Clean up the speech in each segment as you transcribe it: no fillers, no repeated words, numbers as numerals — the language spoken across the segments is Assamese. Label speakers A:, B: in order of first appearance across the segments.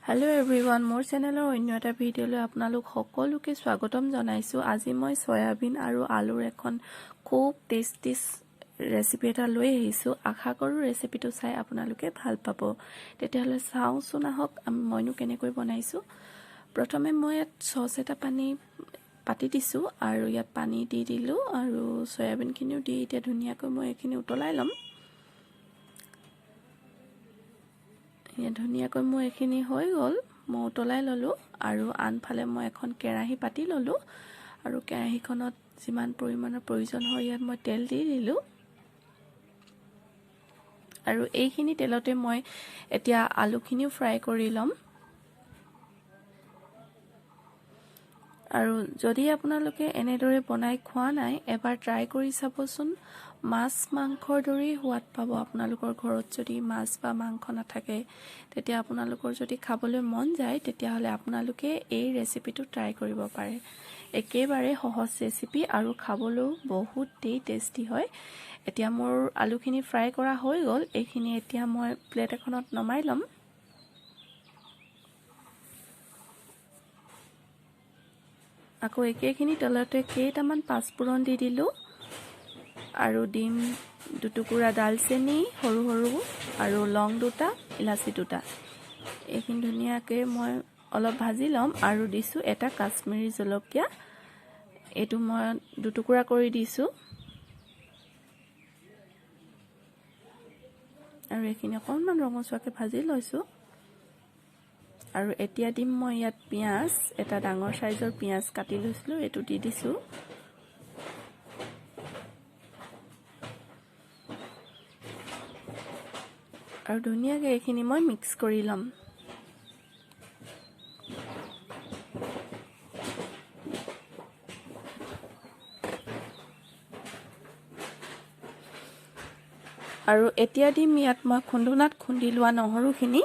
A: হেল্ল' এভৰিৱান, মোৰ চেনেলৰ অন্য এটা ভিডিঅ'লৈ আপোনালোক সকলোকে স্বাগতম জনাইছোঁ। আজি মই চয়াবিন আৰু আলুৰ এখন খুব টেষ্টি ৰেচিপি এটা লৈ আহিছোঁ। আশা কৰোঁ ৰেচিপিটো চাই আপোনালোকে ভাল পাব। তেতিয়াহ'লে চাওঁচোন আহক মইনো কেনেকৈ বনাইছোঁ। প্ৰথমে মই ইয়াত চচ এটা পানী পাতি দিছোঁ আৰু ইয়াত পানী দি দিলোঁ আৰু চয়াবিনখিনিও দি এতিয়া ধুনীয়াকৈ মই এইখিনি উতলাই ল'ম। ইয়াত ধুনীয়াকৈ মোৰ এইখিনি হৈ গ'ল, মই উতলাই ল'লোঁ। আৰু আনফালে মই এখন কেৰাহী পাতি ল'লোঁ আৰু কেৰাহীখনত যিমান পৰিমাণৰ প্ৰয়োজন হয় ইয়াত মই তেল দি দিলোঁ। আৰু এইখিনি তেলতে মই এতিয়া আলুখিনিও ফ্ৰাই কৰি ল'ম। আৰু যদি আপোনালোকে এনেদৰে বনাই খোৱা নাই, এবাৰ ট্ৰাই কৰি চাবচোন। মাছ মাংসৰ দৰেই সোৱাদ পাব। আপোনালোকৰ ঘৰত যদি মাছ বা মাংস নাথাকে, তেতিয়া আপোনালোকৰ যদি খাবলৈ মন যায়, তেতিয়াহ'লে আপোনালোকে এই ৰেচিপিটো ট্ৰাই কৰিব পাৰে। একেবাৰে সহজ ৰেচিপি আৰু খাবলৈও বহুতেই টেষ্টি হয়। এতিয়া মোৰ আলুখিনি ফ্ৰাই কৰা হৈ গ'ল। এইখিনি এতিয়া মই প্লেট এখনত নমাই ল'ম। আকৌ একেখিনি তেলতে কেইটামান পাঁচফোৰণ দি দিলোঁ আৰু দিম দুটুকুৰা ডালচেনি সৰু সৰু আৰু লং দুটা, ইলাচি দুটা। এইখিনি ধুনীয়াকৈ মই অলপ ভাজি ল'ম। আৰু দিছোঁ এটা কাশ্মীৰী জলকীয়া, এইটো মই দুটুকুৰা কৰি দিছোঁ। আৰু এইখিনি অকণমান ৰঙচুৱাকৈ ভাজি লৈছোঁ। আৰু এতিয়া দিম মই ইয়াত পিঁয়াজ, এটা ডাঙৰ চাইজৰ পিঁয়াজ কাটি লৈছিলোঁ, এইটো দি দিছোঁ। আৰু ধুনীয়াকৈ এইখিনি মই মিক্স কৰি ল'ম। আৰু এতিয়া দিম ইয়াত মই খুন্দুনাত খুন্দি লোৱা নহৰুখিনি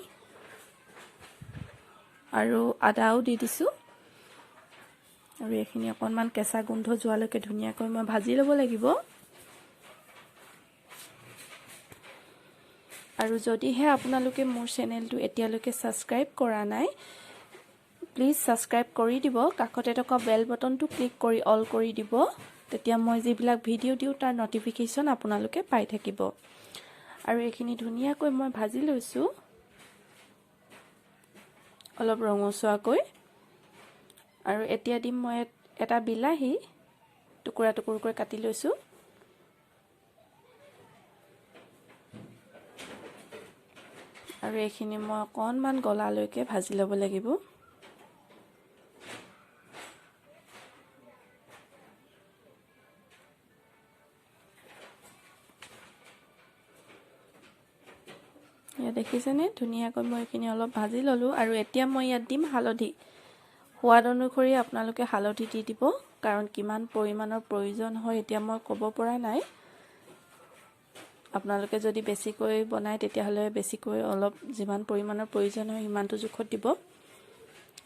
A: আৰু আদাও দি দিছোঁ। আৰু এইখিনি অকণমান কেঁচা গোন্ধ যোৱালৈকে ধুনীয়াকৈ মই ভাজি ল'ব লাগিব। আৰু যদিহে আপোনালোকে মোৰ চেনেলটো এতিয়ালৈকে ছাবস্ক্ৰাইব কৰা নাই, প্লিজ ছাবস্ক্ৰাইব কৰি দিব। কাষতে থকা বেল বটনটো ক্লিক কৰি অল কৰি দিব, তেতিয়া মই যিবিলাক ভিডিঅ' দিওঁ তাৰ নটিফিকেশ্যন আপোনালোকে পাই থাকিব। আৰু এইখিনি ধুনীয়াকৈ মই ভাজি লৈছোঁ অলপ ৰঙচুৱাকৈ। আৰু এতিয়া দিম মই এটা বিলাহী, টুকুৰা টুকুৰকৈ কাটি লৈছোঁ। আৰু এইখিনি মই অকণমান গলালৈকে ভাজি ল'ব লাগিব। ইয়াত দেখিছেনে, ধুনীয়াকৈ মই এইখিনি অলপ ভাজি ল'লোঁ। আৰু এতিয়া মই ইয়াত দিম হালধি। সোৱাদ অনুসৰি আপোনালোকে হালধি দি দিব, কাৰণ কিমান পৰিমাণৰ প্ৰয়োজন হয় এতিয়া মই ক'ব পৰা নাই। আপোনালোকে যদি বেছিকৈ বনায় তেতিয়াহ'লে বেছিকৈ অলপ যিমান পৰিমাণৰ প্ৰয়োজন হয় সিমানটো জোখত দিব।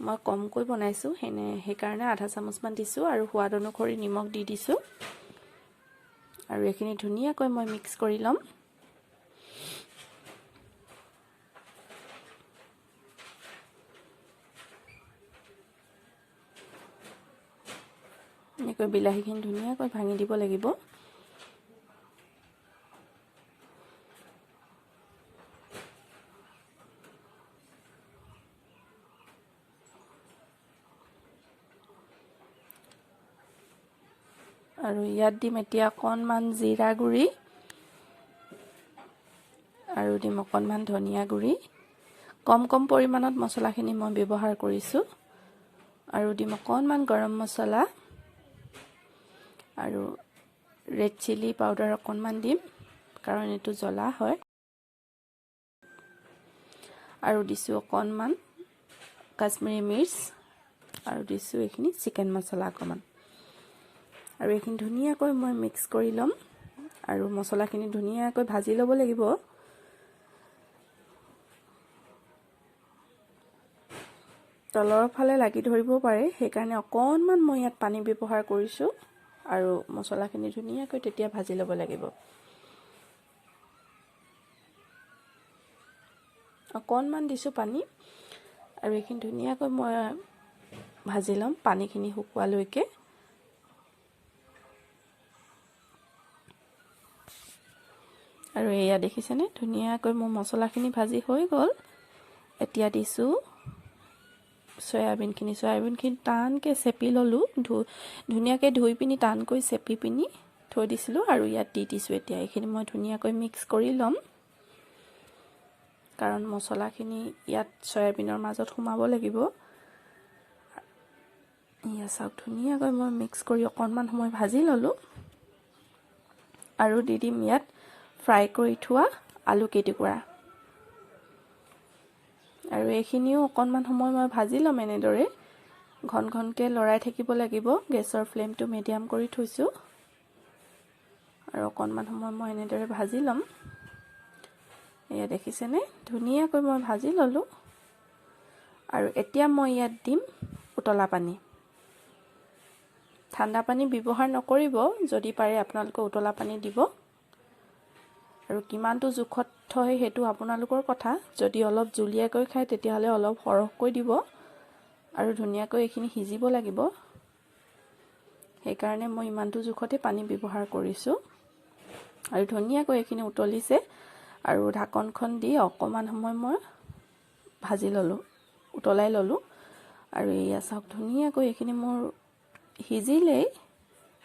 A: মই কমকৈ বনাইছোঁ, সেইকাৰণে আধা চামুচমান দিছোঁ। আৰু সোৱাদ অনুসৰি নিমখ দি দিছোঁ। আৰু এইখিনি ধুনীয়াকৈ মই মিক্স কৰি ল'ম। এনেকৈ বিলাহীখিনি ধুনীয়াকৈ ভাঙি দিব লাগিব। আৰু ইয়াত দিম এতিয়া অকণমান জিৰা গুড়ি আৰু দিম অকণমান ধনিয়া গুড়ি। কম কম পৰিমাণত মছলাখিনি মই ব্যৱহাৰ কৰিছোঁ। আৰু দিম অকণমান গৰম মছলা আৰু ৰেড চিলি পাউডাৰ অকণমান দিম, কাৰণ এইটো জ্বলা হয়। আৰু দিছোঁ অকণমান কাশ্মীৰী মিৰ্চ আৰু দিছোঁ এইখিনি চিকেন মছলা অকণমান। আৰু এইখিনি ধুনীয়াকৈ মই মিক্স কৰি ল'ম। আৰু মছলাখিনি ধুনীয়াকৈ ভাজি ল'ব লাগিব। তলৰ ফালে লাগি ধৰিব পাৰে, সেইকাৰণে অকণমান মই ইয়াত পানী ব্যৱহাৰ কৰিছোঁ। আৰু মছলাখিনি ধুনীয়াকৈ তেতিয়া ভাজি ল'ব লাগিব। অকণমান দিছোঁ পানী। আৰু এইখিনি ধুনীয়াকৈ মই ভাজি ল'ম পানীখিনি শুকোৱালৈকে। আৰু এয়া দেখিছেনে, ধুনীয়াকৈ মোৰ মছলাখিনি ভাজি হৈ গ'ল। এতিয়া দিছোঁ চয়াবিনখিনি। চয়াবিনখিনি টানকৈ চেপি ল'লোঁ, ধুনীয়াকৈ ধুই পিনি টানকৈ চেপি পিনি থৈ দিছিলোঁ আৰু ইয়াত দি দিছোঁ। এতিয়া এইখিনি মই ধুনীয়াকৈ মিক্স কৰি ল'ম, কাৰণ মছলাখিনি ইয়াত চয়াবিনৰ মাজত সোমাব লাগিব। এয়া চাওক, ধুনীয়াকৈ মই মিক্স কৰি অকণমান সময় ভাজি ল'লোঁ। আৰু দি দিম ইয়াত ফ্ৰাই কৰি থোৱা আলু কেইটুকুৰা। আৰু এইখিনিও অকণমান সময় মই ভাজি ল'ম। এনেদৰে ঘন ঘনকৈ লৰাই থাকিব লাগিব। গেছৰ ফ্লেমটো মিডিয়াম কৰি থৈছোঁ আৰু অকণমান সময় মই এনেদৰে ভাজি ল'ম। এয়া দেখিছেনে, ধুনীয়াকৈ মই ভাজি ল'লোঁ। আৰু এতিয়া মই ইয়াত দিম উতলা পানী। ঠাণ্ডা পানী ব্যৱহাৰ নকৰিব, যদি পাৰে আপোনালোকে উতলা পানী দিব। আৰু কিমানটো জোখত থয় সেইটো আপোনালোকৰ কথা। যদি অলপ জুলীয়াকৈ খায় তেতিয়াহ'লে অলপ সৰহকৈ দিব। আৰু ধুনীয়াকৈ এইখিনি সিজিব লাগিব, সেইকাৰণে মই ইমানটো জোখতে পানী ব্যৱহাৰ কৰিছোঁ। আৰু ধুনীয়াকৈ এইখিনি উতলিছে আৰু ঢাকনখন দি অকণমান সময় মই ভাজি ল'লোঁ, উতলাই ল'লোঁ। আৰু এয়া চাওক, ধুনীয়াকৈ এইখিনি মোৰ সিজিলেই,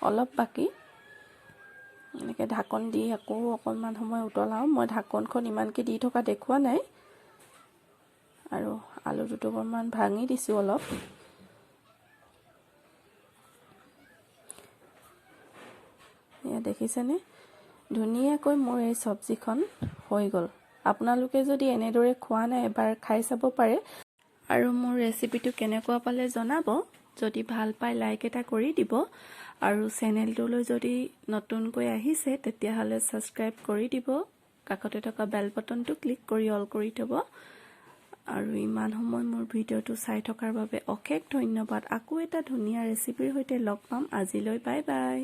A: অলপ বাকী। এনেকৈ ঢাকন দি আকৌ অকণমান সময় উতলাওঁ। মই ঢাকনখন ইমানকৈ দি থকা দেখুওৱা নাই। আৰু আলু দুটুকুৰামান ভাঙি দিছোঁ অলপ। এয়া দেখিছেনে, ধুনীয়াকৈ মোৰ এই চব্জিখন হৈ গ'ল। আপোনালোকে যদি এনেদৰে খোৱা নাই এবাৰ খাই চাব পাৰে। আৰু মোৰ ৰেচিপিটো কেনেকুৱা পালে জনাব। যদি ভাল পায় লাইক এটা কৰি দিব। আৰু চেনেলটোলৈ যদি নতুনকৈ আহিছে তেতিয়াহ'লে ছাবস্ক্ৰাইব কৰি দিব, কাষতে থকা বেল বটনটো ক্লিক কৰি অল কৰি থ'ব। আৰু ইমান সময় মোৰ ভিডিঅ'টো চাই থকাৰ বাবে অশেষ ধন্যবাদ। আকৌ এটা ধুনীয়া ৰেচিপিৰ সৈতে লগ পাম। আজিলৈ বাই বাই।